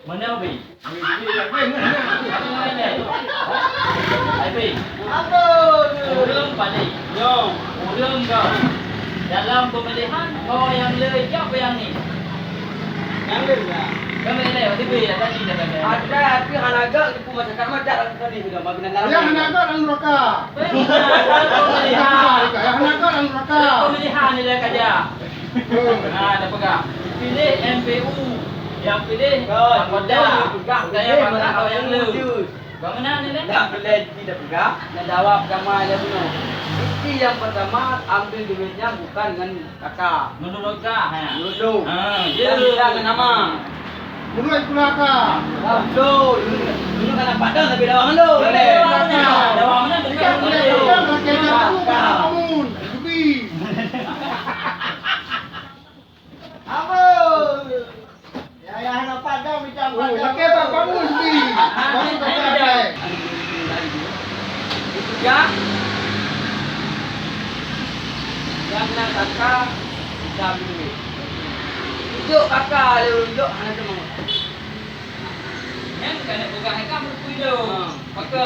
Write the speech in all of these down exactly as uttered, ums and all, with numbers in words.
Mana Bi? Mana Bi? Hai Bi. Ureueng paléng. Nyoe. Ureueng ka. Dalam pemilihan, kau yang le, siapa yang ni? Yang le, ya. Kami le, waktu Bi, ya, tadi dah kata. Ada, tapi hana gak, tipu masyarakat, macam tadi sudah, makin dalam. Ya, hana gak, dalam neraka. Pemilihan. Ya, hana gak, dalam neraka. Pemilihan ni dah kerja. Hmm. Ha, dah pegang. Pilih M P U. Yang pilih anggota. Bukan yang pangkat atau yang le. Bagaimana ni, le? Dah pilih, dah pegang. Dah jawab sama dia bunoe. Bukti yang pertama, ambil duitnya bukan dengan kakak. Menurut kak, ha? Menurut lu. Ha, ya. Dan kita dengan nama. Menurut pula kak. Dah, lu. Lu kan nampak dah, tapi dah orang lu. Boleh, dah orang mana? Dah orang mana? Kita boleh pegang, kakak. Kakak. Kamu, Zubi. Amboi! Ya, ya, hana padam, itam padam. Lakèe bak bangun, Bi. Bangun, bangun, lakèe. Itu ya. Yang nak sangka, itam duit. Tunjuk kakak, lé tunjuk, hana teumu. Nyan ka na peugah hai kamoe peue tu. Ha. Maka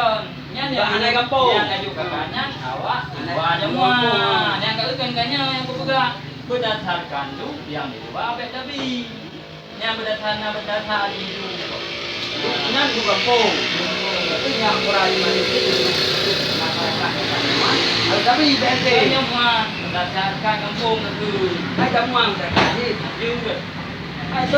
nyan nyang aneuk gampông. Nyang aju kakak nyan awak dua jamuan. Nyang ka euken ka nyan nyang kupeugah. Berdasarkan tu, nyang di luwa bèk tabi. Nyang berdasar na berdasar di tu. Nyan tu gampông. Tapi nyang kurang di mana tu, masyarakat yang sama. Harus tabi, B N T. Nyang mua berdasarkan gampông tu. Hai, gampông dah kahit. Jeuet. Hai, tu